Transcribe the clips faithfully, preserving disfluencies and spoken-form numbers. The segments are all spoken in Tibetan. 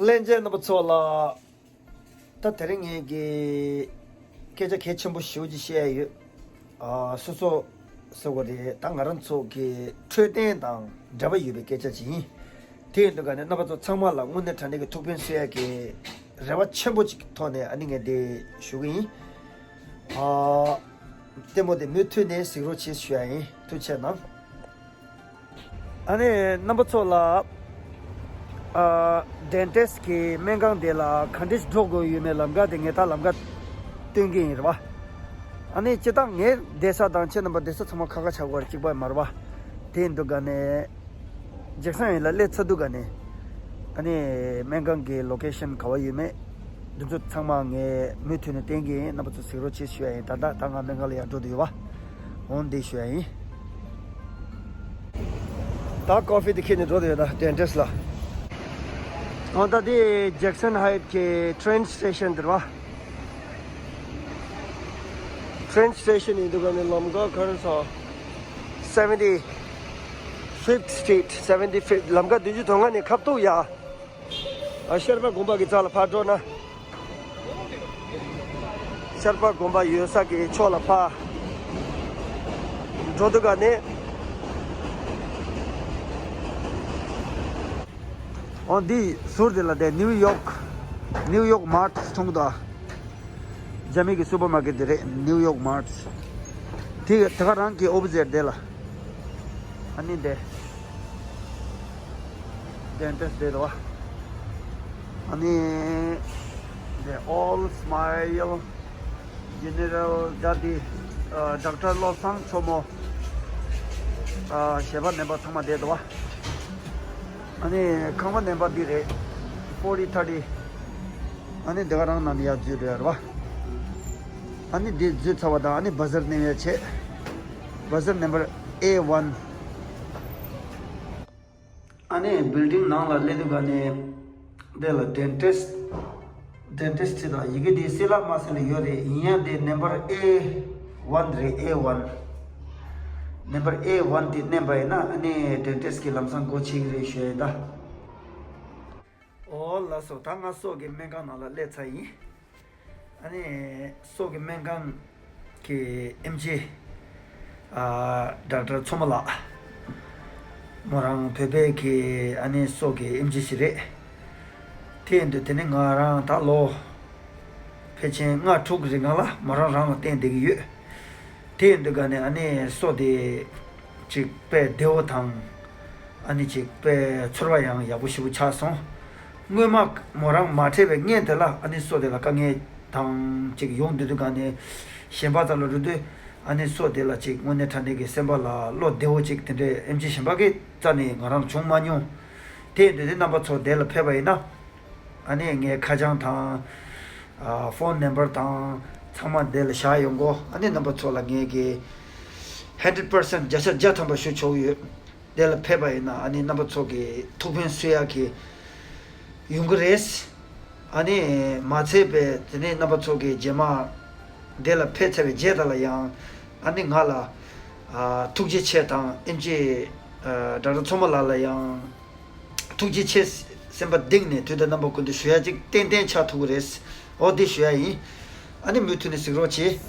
ལྷན་རྒྱས་རྣམ་པ་ཚོ་ལ། ད་དེ་རིང་ངས་ཀྱི་སྐད་ཆ་གལ་ཆེན་པོ་ཞེ་པོ་ཅིག་བཤད་ཡ་ཡོད། ཨ། སོ་སོ་ཟེར་དགོས་རེད། ད་ང་རང་ཚོ་གི་འཕྲོད་བསྟེན་དང་འབྲེལ་བ་ཡོད་པའི་སྐད་ཆ་ཅིག་ཡིན། དེ་ཡིན་དུས་ག་ནས་རྣམ་པ་ཚོ་ཚང་མ་ལ་དངོས་གནས་དྲང་གནས་ཀྱི་ཐུགས་ཕན་གསོས་ཡ་གི་རེ་བ་ཆེན་པོ་ཅིག་གི་ཐོག་ནས་ཨ་ནི་ངས་འདི་ཞུ་གི་ཡིན། ཨ། ལྟད་མོ་དེ་མུ་མཐུད་ནས་གཟིགས་རོགས་བྱེད་ཞུ་ཡ་ཡིན། ཐུགས་རྗེ་གནང་། ཨ་ནི་རྣམ་པ་ཚོ་ལ། ཨ། ཌེན་ཊིསི་གི་སྨན་ཁང་དེ་ལ་ག་འདྲས་འགྲོ་དགོས་ཡོད་མེད་ལམ་ཁ་དེ་ངས་ད་ལམ་ཁ་སྟོན་གྱི་ཡིན་རེད་བ། ཨ་ནི་སྤྱིར་བཏང་ངའི་བསྡད་ས་དང་ཁྱེད་རྣམ་པ་བསྡད་ས་ཚང་མ་ཁ་ཁ་ཆགས་དགོས་རེད། གཅིག་པ་མ་རེད་བ། དེ་ཡིན་དུས་ག་ནས་ཇེག་སན་ཧའེཊ་ལ་སླེབས་ཚར་དུས་ག་ནས། ཨ་ནི་སྨན་ཁང་གི་ལོ་ཀེ་ཤན་ག་བ་ཡོད་མེད་འདི་ཚོ་ཚང་མ་ངས་མུ་མཐུད་ནས་བསྟན་གྱི་ཡིན། རྣམ་པ་ཚོ་གཟིགས་རོགས་བྱེད་ཞུ་ཡ་ཡིན། ད་ལྟ་ད་ང་སྨན་ཁང་ལ་ཡར་འགྲོ་འདོད་ཡོད་བ། འོང་འདི་ཞུ་ཡ་ཡིན། ད་ཀོ་ཕི་དེ་ཁྱེར་ནས་འགྲོ་འདོད་ཡོད་ད་ཌེན་ཊིསི་ལ། འོ་ད་དེ་ཇེག་སན་ཧའེཊ་གི་ཊེན་སི་ཊེ་ཤན་དེ་རེད་བ། ཊེན་སི་ཊེ་ཤན་ཡིན་དུས་ག་ནས་ལམ་ཁ་ག་རེ་ཟ། སེ་ཝེན་ཊི་ཕིབ་སི་ཊི་རི་ཊི། སེ་ཝེན་ཊི་ཕིབ་ལམ་ཁ་བདུན་ཅུ་དོན་ལྔ་ནས་ཁ་ཐུག་ཡ། ཨ། ཤར་པ་དགོན་པ་གི་རྩ་ལ་ཕར་འགྲོ་ན། ཤར་པ་དགོན་པ་ཡོད་ས་གི་ཕྱོགས་ལ་ཕར་འགྲོ་དུས་ག་ནས། འོ་འདི་ཟུར་དེ་ལ་དེ་ནིའུ་ཡོག་ནིའུ་ཡོག་མཱརཊ་མཐོང་གི་འདུག་ཨ། རྒྱ་མི་གི་སུ་པར་མར་ཀེཊ་དེ་རེད། ནིའུ་ཡོག་མཱརཊ། དེ་དེ་ག་རང་གི་ཨོ་པོ་ཟིཊ་དེ་ལ། ཨ་ནི་དེ། ཌེན་ཊིསི་དེ་རེད་བ། ཨ་ནི་དེ་ཨོལ་སི་མཱའིལ་ཇེ་ནེ་རལ་ད་དེ། ཨ། ཌོག་ཊར་བློ་བཟང་མཚོ་མོ། ཨ། ཞལ་པར་ནན་པ་ཚང་མ་བསྡད་འདུག་བ། ཨ་ནི་ཁང་པ་ནན་པ་འདི་རེད། ཕོར་ཊི་ཐར་ཊི། ཨ་ནི་འདི་ག་རང་ནང་ནས་ཡར་འཛུལ་འགྲོ་ཡ་རེད་བ། ཨ་ནི་འདི་འཛུལ་ཚར་བ་དང་ཨ་ནི་བ་ཟར་མནན་ཡ་བྱེད། བ་ཟར་ནམ་བར་ཨེ་ཝན། ཨ་ནི་བིལ་ཌིང་ནང་ལ་སླེབས་དུས་ག་ནས་འདི་ལ་ཌེན་ཊིསི། ཌེན་ཊིསི་ཁྲིད་དང་ཡི་གེ་འདི་སི་ལ་མ་སི་ལ་ཡོད་རེད། ཡིན་ཡང་འདི་ནམ་བར་ཨེ་ཝན་རེད། ཨེ་ཝན། ནམ་བར་ཨེ་ཝན་འདི་མནན་པ་ཡིན་ན་ཨ་ནི་ཌེན་ཊིསི་གི་ལམ་སང་སྒོ་ཕྱེ་གི་རེད་ཞུ་ཡ་ཡིན་ད། ཨོ་ལགས་སོ། ད་ང་སོགས་ཀྱི་སྨན་ཁང་ནང་ལ་སླེབས་ཚར་ཡིན། ཨ་ནི་སོགས་ཀྱི་སྨན་ཁང་གི་ཨེམ་ཆི། ཨ། ཌོག་ཊར་མཚོ་མོ་ལགས། མོ་རང་བོད་པའི་གི་ཨ་ནི་སོགས་ཀྱི་ཨེམ་ཆི་ཞིག་རེད། དེ་ཡིན་དུས་དེ་ནི་ང་རང་ད་ལོ་ཕལ་ཆེར་ལྔ་དྲུག་རིང་ལ་མོ་རང་རང་ལ་བསྟེན་བསྡད་ཀྱི་ཡོད། དེ་ཡིན་དུས་ག་ནས་ཨ་ནི་སོ་དེ་ཅིག་དཔེ་བདེ་བོ་དང་། ཨ་ནི་ཅིག་དཔེ་ཚོར་བ་ཡང་ཡག་པོ་ཞེ་པོ་ཆགས་སོང་། སྔོན་མ་མོ་རང་མ་འཕྲད་པའི་སྔོན་དེ་ལ་ཨ་ནི་སོ་དེ་ལ་དཀའ་ངལ་དང་ཅིག་ཡོང་དུས་དུས་ག་ནས་གཞན་པ་རྩ་ལ་འགྲོ་དུས་ཨ་ནི་སོ་དེ་ལ་ཅིག་དངོས་གནས་དྲང་གནས་ཀྱི་སེམས་པ་ལ་བློ་བདེ་བོ་ཅིག་དེ་འདྲའི་ཨེམ་ཆི་གཞན་པ་གི་རྩ་ནས་ང་རང་བྱུང་མ་མྱོང་། དེ་ཡིན་དུས་དེ་རྣམ་པ་ཚོ་དེ་ལ་ཕེབས་པ་ཡིན་ན། ཨ་ནི་ངའི་ཁ་བྱང་དང་། ཨ། ཕོན་ནམ་བར་དང་ཚང་མ་འདི་ལ་བཞག་ཡོང་གོ། ཨ་ནི་རྣམ་པ་ཚོ་ལ་ངས་ཀྱི་ཧན་ཌེ་རེཌ་པར་སེན་ཊི་བརྒྱ་ཆ་བརྒྱ་ཐམ་པ་ཞུ་ཆོག་ཡོད། དེ་ལ་ཕེབས་པ་ཡིན་ན་ཨ་ནི་རྣམ་པ་ཚོ་གི་ཐུགས་ཕན་གསོས་ཡག་གི་ཡོང་གི་རེད། ཨ་ནི་མ་ཚད་པའི་དེ་ནས་རྣམ་པ་ཚོ་གི་རྗེས་མ་དེ་ལ་ཕེབས་ཚར་བའི་རྗེས་དག་ལ་ཡང་ཨ་ནི་ང་ལ། ཨ། ཐུགས་རྗེ་ཆེ་དང་ཨེམ་ཆི། ཨ། ཌོག་ཊར་མཚོ་མོ་ལགས་ལ་ཡང་། ཐུགས་རྗེ་ཆེ། སེམས་པ་གཏིང་ནས་དུས་དང་རྣམ་པ་ཀུན་ཏུ་ཞུ་ཡ་གཅིག་ཏན་ཏན་ཆགས་ཐུབ་ཀྱི་རེད། འོ་འདི་ཞུ་ཡ་ཡིན། ཨ་ནི་མུ་མཐུད་ནས་གཟིགས་རོགས་གྱིས།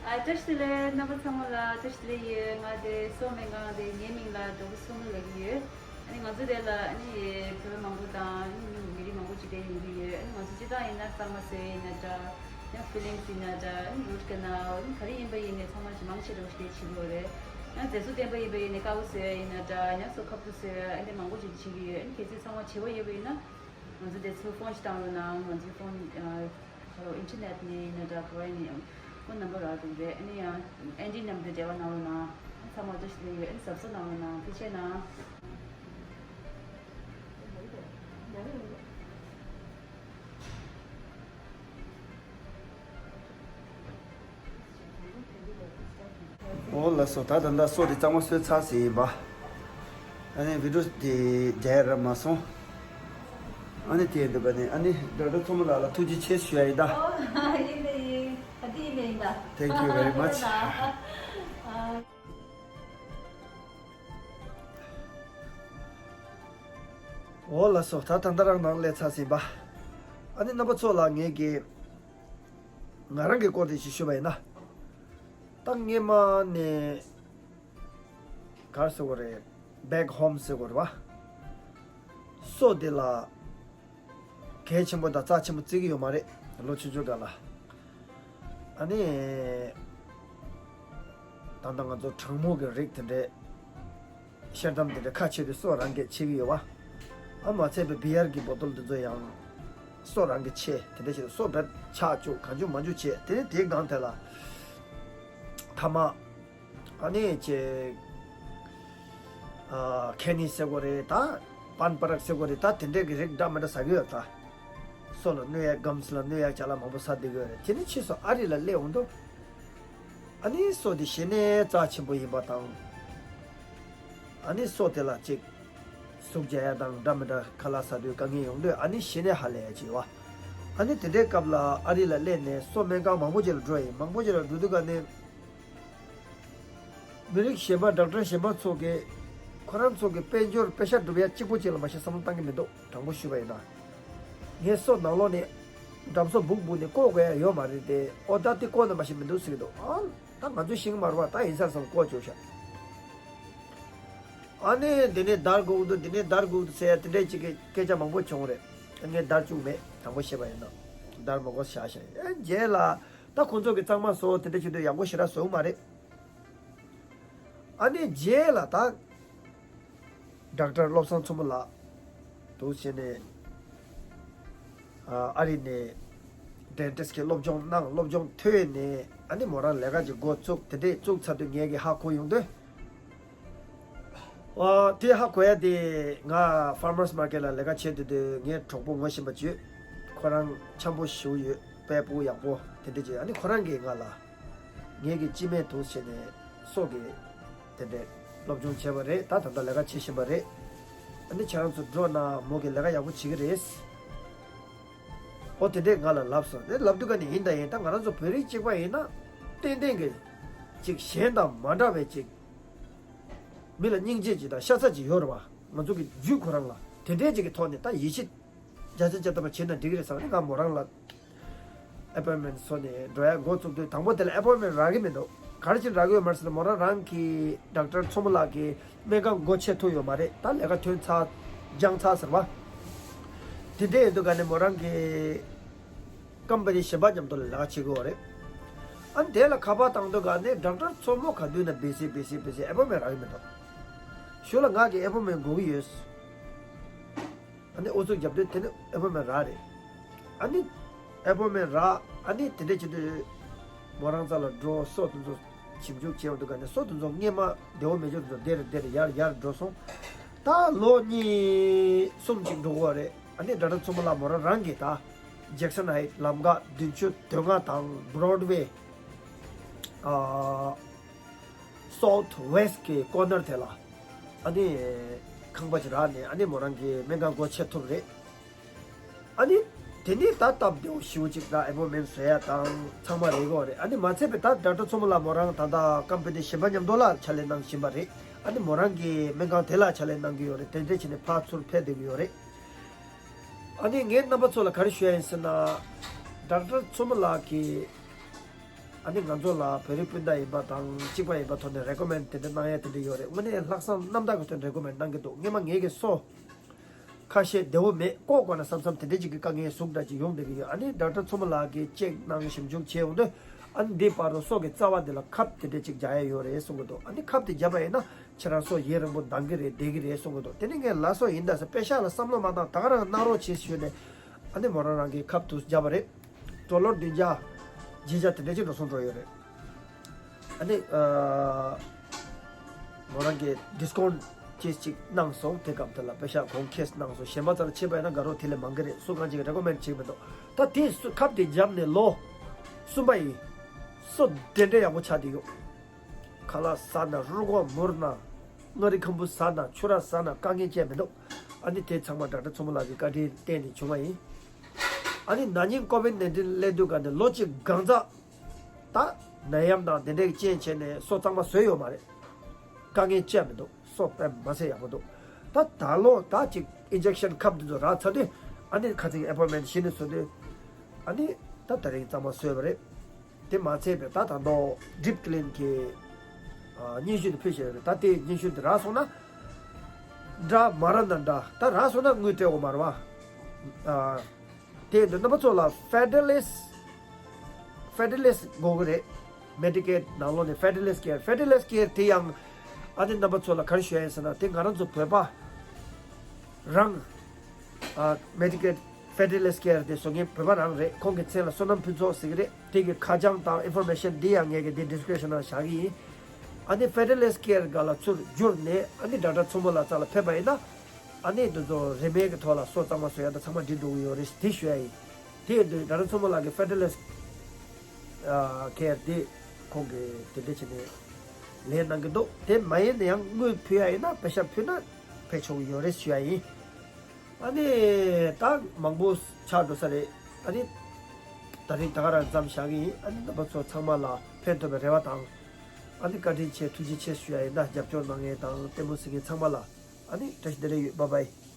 ཨ། བཀྲ་ཤིས་བདེ་ལེགས། རྣམ་པ་ཚང་མ་ལ་བཀྲ་ཤིས་བདེ་ལེགས་ཡོད། ང་དེ་སོག་སྨན་ཁང་དེ་ངའི་མིང་ལ་ཌོག་ཊར་སོ་མོ་ལབ་ཀྱི་ཡོད། ཨ་ནི་ང་ཚོ་དེ་ལ་ཨ་ནི་བོད་པ་མང་པོ་དང་ཨ་ནི་མི་རིགས་མང་པོ་ཅིག་དེ་ཡོང་གི་ཡོད། ཨ་ནི་ང་ཚོ་སྤྱིར་བཏང་ཡིན་ན་གཙང་མ་བཟོ་ཡ་ཡིན་ན་འདྲ། ཡང་ཕི་ལིང་སི་ཡིན་ན་འདྲ། ཨ་ནི་རུ་ཊི་ཀ་ནལ། ཨ་ནི་ག་རེ་ཡིན་པ་ཡིན་ནའི་ཚང་མ་ཅིག་མང་ཆེ་འདྲ་བོ་ཞིག་དེ་བྱེད་ཀྱི་ཡོད་རེད། ཡང་མཛེས་བཟོ་སྟོན་པ་ཡིན་པ་ཡིན་ནའི་དཀར་པོ་བཟོ་ཡ་ཡིན་ན་འདྲ། ཡང་སོ་ཁ་ཕོར་བཟོ་ཡ་ཨ་ནི་མང་པོ་ཞིག་བྱེད་ཀྱི་ཡོད། ཨ་ནི་གལ་སྲིད་ཚང་མ་བྱེད་པ་ཡོད་པ་ཡིན་ན། ང་ཚོ་དེ་ཚོའི་ཕོན་ཞིག་བཏང་རོགས་གནང་། ང་ཚོའི་ཕོན། ཨ། ཨིན་ཊར་ནེཊ་ནས་ཡིན་ན་འདྲ། ག་བ་ཡིན་ནའི་ཕོན་ནམ་བར་རག་འདུག་རེད། ཨ་ནི་ཡང་ཨན་ཌི་ནམ་དུ་འབྲེལ་བ་གནང་རོགས་གནང་། ཚང་མ་བཀྲ་ཤིས་བདེ་ལེགས་ཡོད། ཨ་ནི་གཟབ་གཟབ་གནང་རོགས་གནང་། ཐུགས་རྗེ་གནང་། འོ་ ལགས་སོ། ད་ད་ལྟ་སོ་དེ་གཙང་མ་བཟོས་ཚར་ཟིན་ཡིན་པ། ཨ་ནི་བི་ཌིའོ་དེ་རྒྱག་ཡ་རག་མ་སོང་། ཨ་ནི་དེ་འདུག་པ་ནི། ཨ་ནི་ཌོག་ཊར་མཚོ་མོ་ལགས་ལ་ཐུགས་རྗེ་ཆེ་ཞུ་ཡ་ཡིན་ད། ཨོ། ཡིན་ད་ཡིན། ད་དེ་ཡིན་ད་ཡིན་ད། Thank you very much. ཨ། འོ་ལགས་སོ། ད་ད་ལྟ་རང་ནང་སླེབས་ཚར་ཟིན་པ། ཨ་ནི་རྣམ་པ་ཚོ་ལ་ངས་ཀྱི་ང་རང་གི་སྐོར་དེ་ཞིག་ཞུ་བ་ཡིན་ན། ད་སྔས་མ་ནས་ག་རེ་ཟེར་དགོས་རེད། Back home ཟེར་དགོས་རེད་བ། སོ་དེ་ལ་གལ་ཆེན་པོ་དང་རྩ་ཆེན་པོ་བརྩི་གི་ཡོད་མ་རེད། ལོ་ཆུང་ཆུང་སྒང་ལ། ཨ་ནི་ད་ལྟ་ང་ཚོ་གྲང་མོ་གི་རིགས་དེ་འདྲའི་ཤེལ་དམ་དེ་འདྲའི་ཁ་ཕྱེ་དུས་སོ་རང་གིས་ཕྱེ་གི་ཡོད་བ། ཨ་མ་ཚད་པའི་བི་ཡར་གྱི་བོ་ཏོལ་དེ་ཚོ་ཡང་སོ་རང་གིས་ཕྱེ། དེ་འདྲ་བྱས་སོ་བེད་ཆག་བཅུག་གང་བྱུང་མང་བྱུང་བྱས། དེ་ནས་དེའི་སྒང་དེ་ལ་ཐ་མག་ཨ་ནི་ཅིག་ཨ་ཁེ་ནི་ཟེར་དགོས་རེད་ད། པན་པ་རག་ཟེར་དགོས་རེད་ད། དེ་འདྲས་ཀྱི་རིགས་འདྲ་མི་འདྲ་ཟ་གི་ཡོད་ད། སོ་ལ་གནོད་ཡག་སྒམ་སི་ལ་གནོད་ཡག་ཅ་ལག་མང་པོ་ཟ་བསྡད་ཀྱི་ཡོད་རེད། དེ་ནས་ཕྱིས་སུ་ཨ་རི་ལ་སླེབས་འོང་དུས། ཨ་ནི་སོ་དེ་གཞི་ནས་རྩ་ཆེན་པོ་ཡིན་པ་དང་། ཨ་ནི་སོ་དེ་ལ་ཅིག་ཟུག་རྒྱག་ཡ་དང་འདྲ་མི་འདྲ་ཁ་ལག་ཟ་དུས་དཀའ་ངལ་ཡོང་དུས། ཨ་ནི་གཞི་ནས་ཧ་ལས་ཡ་ཅིག་ཡོད་བ། ཨ་ནི་དེ་འདྲའི་སྐབས་ལ་ཨ་རི་ལ་སླེབས་ནས་སོ་སྨན་ཁང་མང་པོ་ཅིག་ལ་འགྲོ་ཡིན། མང་པོ་ཅིག་ལ་འགྲོ་དུས་ག་ནས། མི་རིགས་གཞན་པ་ཌོག་ཊར་གཞན་པ་ཚོ་གིས་ཁོ་རང་ཚོ་གི་དཔལ་འབྱོར་པེ་ཤ་སྒྲུབ་ཡ་གཅིག་པོ་གཅིག་ལ་མ་གཞི་བསམ་བློ་བཏང་གི་མི་འདུག་དྲང་པོ་ཞུས་པ་ཡིན་ན། ངས་སོ་ནང་ལོགས་ནས་འགྲམ་སོ་སྦུག་སྦུག་ནས་བཀོག་དགོས་ཡ་ཡོད་མ་རེད་དེ། ཨོ་ད་དེ་བཀོག་ན་མ་གཞི་མི་འདུག་ཟེར་གི་འདུག་ཨ་ད་ང་ཚོ་ཤེས་ཀྱི་མ་རེད་བ། ད་ཡིན་ས་རེད་བསམ་བཀོག་བཅུག་ཤག་ཨ་ནི་འདི་ནས་འདར་དགོས་འདུག་འདི་ནས་འདར་དགོས་འདུག་ཟེར་ཡ་དེ་འདྲའི་གཅིག་གི་སྐད་ཆ་མང་པོ་བྱུང་རེད། ངས་འདར་བཅུག་མེད། དྲང་པོ་བཤད་པ་ཡིན་ན། འདར་མ་དགོས་བཞག་བཞག་ཨ་རྗེས་ལ་ད་ཁོང་ཚོ་གི་གཙང་མ་བཟོ་དེ་འདྲ་བྱེད་དུས་ཡག་པོ་ཞེ་དྲག་བཟོ་གི་མ་རེད། ཨ་ནི་རྗེས་ལ་ད་ཌོག་ཊར་བློ་བཟང་མཚོ་མོ་ལགས་འདུག་བྱས་ནས་ཨ་རི་ནས་ཌེན་ཊིསི་གི་སློབ་སྦྱོང་གནང་། སློབ་སྦྱོང་ཐོན་ནས་ཨ་ནི་མོ་རང་ལས་ཀ་ཅིག་འགོ་བཙུགས། དེ་འདྲས་བཙུགས་ཚར་དུས་ངས་ཀྱི་ཧ་གོ་ཡོང་དུས། ཨ་དེ་ཧ་གོ་ཡ་དེ་ང་ཕར་མར་སི་མར་ཀེཊ་ལ་ལས་ཀ་བྱེད་དུས་དུས་ངའི་གྲོགས་པོ་ངོ་ཤེས་པ་ཅིག་ཁོ་རང་འཆམ་པོ་ཞེ་པོ་ཡོད། དཔེ་སྤུ་གུ་ཡག་པོ་དེ་འདྲ་ཅིག་ཨ་ནི་ཁོ་རང་གིས་ང་ལ་ངེད་ཀྱི་སྤྱི་སྨན་འདུག་བྱས་ནས་སོ་གི་དེ་འདྲས་སློབ་སྦྱོང་བྱས་པ་རེད། ད་ད་ལྟ་ལས་ཀ་བྱེད་བཞིན་པ་རེད། ཨ་ནི་ཁྱེད་རང་ཚོ་འགྲོ་ན་མོ་གིས་ལས་ཀ་ཡག་པོ་བྱེད་ཀྱི་རེད། ཨོ་དེ་འདྲས་ང་ལ་ལབ་སོང་། དེ་ལབ་དུས་ག་ནས་ཡིན་ད་ཡིན། ད་ང་རང་ཚོ་བོད་རིགས་གཅིག་པ་ཡིན་ན་ཏན་ཏན་གྱི་ཅིག་གཞན་དང་མ་འདྲ་བའི་ཅིག་མི་ལ་སྙིང་རྗེ་ཅིག་དང་ཤ་ཚ་ཅིག་ཡོད་རེད་བ། ང་ཚོ་གི་རྒྱུད་ཁོ་རང་ལ་དེ་འདྲས་ཅིག་གི་ཐོག་ནས་ད་ཡིད་ཆེས་བརྒྱ་ཆ་བརྒྱ་ཐམ་པ་བྱེད་ན་འགྲིག་གི་རེད་བསམ་ནས་ང་མོ་རང་ལ་ཨེ་པོའིན་མེན་བཟོས་ནས་འགྲོ་ཡ་འགོ་བཙུགས་དུས། དང་པོ་དེ་ལ་ཨེ་པོའིན་མེན་རག་གི་མི་འདུག་ག་རེ་བྱས་རག་གི་ཡོད་མ་རེད་ཟེར་ན། མོ་རང་རང་གི་ཌོག་ཊར་མཚོ་མོ་ལགས་ཀྱི་སྨན་ཁང་སྒོ་ཕྱེ་ཐུབ་ཡོད་མ་རེད། ད་ལས་ཀ་ཐོན་ཚར་སྦྱངས་ཚར་ཟེར་བ། དེ་འདྲས་ཡིན་དུས་ག་ནས་མོ་རང་གི་ཀམ་པ་ནི་གཞན་པ་མཉམ་དུ་ལ་ལས་ཀ་བྱེད་དགོས་རེད། ཨ་ནི་དེ་ལ་ཁ་པར་བཏང་དུས་ག་ནས་ཌོག་ཊར་མཚོ་མོ་ག་དུས་ན་བི་སི་བི་སི་བི་སི་ཨེ་པོའིན་མེན་རག་གི་མི་འདུག་ཞོར་ལ་ང་གི་ཨེ་པོའིན་མེན་དགོས་ཀྱི་ཡོད། ཨ་ནི་ཨུ་ཚུགས་རྒྱབ་དུས་དེ་ནི་ཨེ་པོའིན་མེན་རག་རེད། ཨ་ནི་ཨེ་པོའིན་མེན་རག་ཨ་ནི་དེ་འདྲས་བྱེད་དུས་མོ་རང་རྩ་ལ་འགྲོ། སོ་དེ་ཚོ་ཞིབ་འཇུག་བྱས་ཡོང་དུས་ག་ནས་སོ་དེ་ཚོ་སྔས་མ་བདེ་བོ་མེད་ཅོག་དེ་ཚོ་དེར་དེར་ཡར་ཡར་འགྲོ་སོང་། ད་ལོ་གཉིས་གསུམ་ཅིག་འགྲོ་གི་ཡོད་རེད། ཨ་ནི་ཌོག་ཊར་མཚོ་མོ་ལགས་མོ་རང་རང་གིས་ད་ཇེག་སན་ཧའིཊ་ལམ་ཁ་བདུན་ཅུ་དོན་ལྔ་དང་བྷོ་རོཌ་ཝེ་ཨ་སའུཐ་ཝེསྟ་གི་ཀོར་ནར་དེ་ལ་ཨ་ནི་ཁང་པ་ཅིག་རག་ནས་ཨ་ནི་མོ་རང་གི་སྨན་ཁང་སྒོ་ཕྱེ་ཐུབ་རེད། ཨ་ནི་དེ་ནས་ད་སྟབས་བདེ་བོ་ཞེ་པོ་ཅིག་ད་ཨེ་པོའིན་མེན་བཟོ་ཡ་དང་ཚང་མ་རེད་གོ་རེད། ཨ་ནི་མ་ཚད་པའི་ད་ཌོག་ཊར་མཚོ་མོ་ལགས་མོ་རང་ད་ལྟ་ཀམ་པ་ནི་གཞན་པ་མཉམ་དུ་ལ་ཕྱག་ལས་གནང་བཞིན་པ་རེད། ཨ་ནི་མོ་རང་གི་སྨན་ཁང་དེ་ལ་ཕྱག་ལས་གནང་གི་ཡོད་རེད། དེ་འདྲས་བྱས་ནས་ཕར་ཚུར་ཕེབས་བསྡད་ཀྱི་ཡོད་རེད། ཨ་ནི་ངས་རྣམ་པ་ཚོ་ལ་ག་རེ་ཞུ་ཡ་ཡིན་ཟེར་ན། ཌོག་ཊར་མཚོ་མོ་ལགས་ཀྱིས་ཨ་ནི་ང་ཚོ་ལ་བོད་རིགས་སྤུན་ཟླ་ཡིན་པ་དང་གཅིག་པ་ཡིན་པ་ཐོག་ནས་རེ་ཀོ་མེན་ཌི་དེ་འདྲ་གནང་ཡ་དེ་འདྲ་ཡོད་རེད། དངོས་གནས་ལྷག་བསམ་རྣམ་དག་གི་ཐོག་ནས་རེ་ཀོ་མེན་ཌི་གནང་གི་འདུག་སྔོན་མ་ངེད་ཀྱི་སོ་ཁ་ཤས་བདེ་བོ་མེད། བཀོག་དགོས་ན་བསམ་བསམ་དེ་འདྲ་ཅིག་གི་དཀའ་ངལ་ཟུག་འདྲ་ཅིག་ཡོང་བསྡད་ཀྱི་ཡོད། ཨ་ནི་ཌོག་ཊར་མཚོ་མོ་ལགས་ཀྱིས་ཅེག་གནང་ཞིབ་འཇུག་བྱས་ཡོང་དུས་ཨ་ནི་འདི་བར་དུ་སོ་གི་རྩ་བ་འདི་ལ་ཁབ་དེ་འདྲ་ཅིག་རྒྱག་ཡ་ཡོད་རེད་གསུང་གི་འདུག་ཨ་ནི་ཁབ་དེ་བརྒྱབ་པ་ཡིན་ན་ཁྱེད་རང་སོ་ཡུན་རིང་པོ་ལྡང་གི་རེད། བསྡད་ཀྱི་རེད་གསུང་གི་འདུག་དེ་ནི་ངས་ལགས་སོ་ཡིན་ད་ཟེར། པེ་ཤག་ལ་བསམ་བློ་མ་བཏང་། ད་ག་རང་གནང་རོགས་བྱེད་ཞུས་ནས་ཨ་ནི་མོ་རང་རང་གིས་ཁབ་དེ་བརྒྱབ་པ་རེད། ཌོ་ལར་བདུན་བརྒྱ་བརྒྱད་བརྒྱ་དེ་འདྲ་ཅིག་འགྲོ་སོང་འགྲོ་ཡོད་རེད། ཨ་ནི་ཨ་མོ་རང་གིས་ཌི་སི་ཀའུན་ཊི་ཅིག་ཅིག་གནང་སོང་། དེ་སྐབས་དེ་ལ་པེ་ཤག་གོང་ཁེས་གནང་སོང་། གཞན་པ་ཚོར་ཕྱིན་པ་ཡིན་ན་དགའ་རོགས་དེ་ལས་མང་གི་རེད། སུ་གང་ཅིག་རེ་ཀོ་མེན་ཌི་བྱེད་ཀྱི་མི་འདུག་ད་དེ་སུ་ཁབ་དེ་བརྒྱབ་ནས་ལོ་གསུམ་པ་ཡིན། སོ་དེ་འདྲའི་ཡག་པོ་ཆགས་བསྡད་ཡོད། ཁ་ལག་ཟ་ན། རུས་ཁོག་མུར་ན། མངར་རིགས་ཁམ་བུ་ཟ་ན། ཕྱུར་ར་ཟ་ན། དཀའ་ངལ་ཅི་ཡང་མི་འདུག་ཨ་ནི་དེ་ཚང་མ་ཌོག་ཊར་མཚོ་མོ་ལགས་ཀྱི་བཀའ་དྲིན་བརྟེན་ནས་བྱུང་བ་ཡིན། ཨ་ནི་ན་ནིང་ཀོ་བིཌ་ནའིན་ཊིན་སླེབས་དུས་ག་ནས་ལོ་གཅིག་གང་ཙམ། ད་ནད་ཡམས་དང་དེ་འདྲའི་རྐྱེན་བྱས་ནས་སོ་གཙང་མ་བཟོས་ཡོད་མ་རེད། དཀའ་ངལ་ཅི་ཡང་མི་འདུག་སོ་དཔེ་མ་ཚད་ཡག་པོ་འདུག་ད་ད་ལོ་ད་ཅིག་ཨིན་ཇེག་ཤན་ཁབ་འདི་ཚོ་རག་ཚར་དུས། ཨ་ནི་ཁ་ཚིག་ཨེ་པོའིན་མེན་ཊི་གཞི་ནས་བཟོ་དུས། ཨ་ནི་ད་དེ་རིང་གཙང་མ་བཟོས་པ་རེད། དེ་མ་ཚད་པའི་ད་ད་དུང་ཌིབ་ཀི་ལིན་གྱི་ཨ་སྙན་ཞུ་དེ་ཕུལ་བཞག་ཡོད་རེད། ད་དེ་སྙན་ཞུ་དེ་རག་སོང་ན་འདྲ། མ་རག་ན་འདྲ། ད་རག་སོང་ན་དངུལ་སྤྲད་དགོས་མ་རེད་བ། ཨ། དེ་ཡིན་དུས་རྣམ་པ་ཚོ་ལ་ཕེ་ཌ་རལ་ལེས་ཕེ་ཌ་རལ་ལེས་དགོས་ཀྱི་རེད། མེ་ཌི་ཀེཌ་ནང་ལོགས་ནས་ཕེ་ཌ་རལ་ལེས་ཀེར། ཕེ་ཌ་རལ་ལེས་ཀེར་དེ་ཡང་ཨ་ནི་རྣམ་པ་ཚོ་ལ་ག་རེ་ཞུ་ཡ་ཡིན་ཟེར་ན། དེ་ང་རང་ཚོ་བོད་པ་རང་ཨ་མེ་ཌི་ཀེཌ་ཕེ་ཌ་རལ་ལེས་ཀེར་དེ་བཟོ་མཁན་བོད་པ་རང་རེད། ཁོང་གི་མཚན་ལ་བསོད་ནམས་ཕུན་ཚོགས་ཟེར་གྱི་རེད། དེ་གི་ཁ་བྱང་དང་ཨིན་ཕོར་མེ་ཤན་འདི་ཡང་ངས་ཀྱི་འདི་ཌི་སི་ཀི་རིབ་ཤན་ནང་བཞག་གི་ཡིན། ཨ་ནི་ཕེ་ཌ་རལ་ལེས་ཀེར་སྒང་ལ་ཚུར་བསྒྱུར་ནས་ཨ་ནི་ཌོག་ཊར་མཚོ་མོ་ལགས་རྩ་ལ་ཕེབས་པ་ཡིན་ན། ཨ་ནི་འདི་ཚོ་རིན་མེད་ཀྱི་ཐོག་ལ་སོ་གཙང་མ་བཟོ་ཡ་དང་ཚང་མ་འགྲིག་འགྲོ་གི་ཡོད་རེད། དེ་ཞུ་ཡ་ཡིན། དེ་ཡིན་དུས་ཌོག་ཊར་མཚོ་མོ་ལགས་ཀྱི་ཕེ་ཌ་རལ་ལེས་ཀེར་དེ་ཁོང་གིས་དེ་འདྲ་བྱས་ནས་ལན་གནང་གི་འདུག་དེ་མ་ཡིན་ན་ཡང་དངུལ་ཕུལ་ཡ་ཡིན་ན། པེ་ཤག་ཕུལ་ན་ཕེབས་ཆོག་གི་ཡོད་རེད་ཞུ་ཡ་ཡིན། ཨ་ནི་ད་མང་པོ་ཆགས་འགྲོ་ས་རེད། ཨ་ནི་ད་རིང་ད་ག་རང་མཚམས་བཞག་གི་ཡིན། ཨ་ནི་རྣམ་པ་ཚོ་ཚང་མ་ལ་ཕན་ཐོགས་པའི་རེ་བ་དང་། ཨ་ནི་བཀའ་དྲིན་ཆེ་ཐུགས་རྗེ་ཆེ་ཞུ་ཡ་ཡིན། ད་རྒྱབ་སྐྱོར་གནང་མཁན་དང་ལྟད་མོ་གཟིགས་མཁན་ཚང་མ་ལ་ཨ་ནི་བཀྲ་ཤིས་བདེ་ལེགས་ཡོད། བྷའི་བྷའི།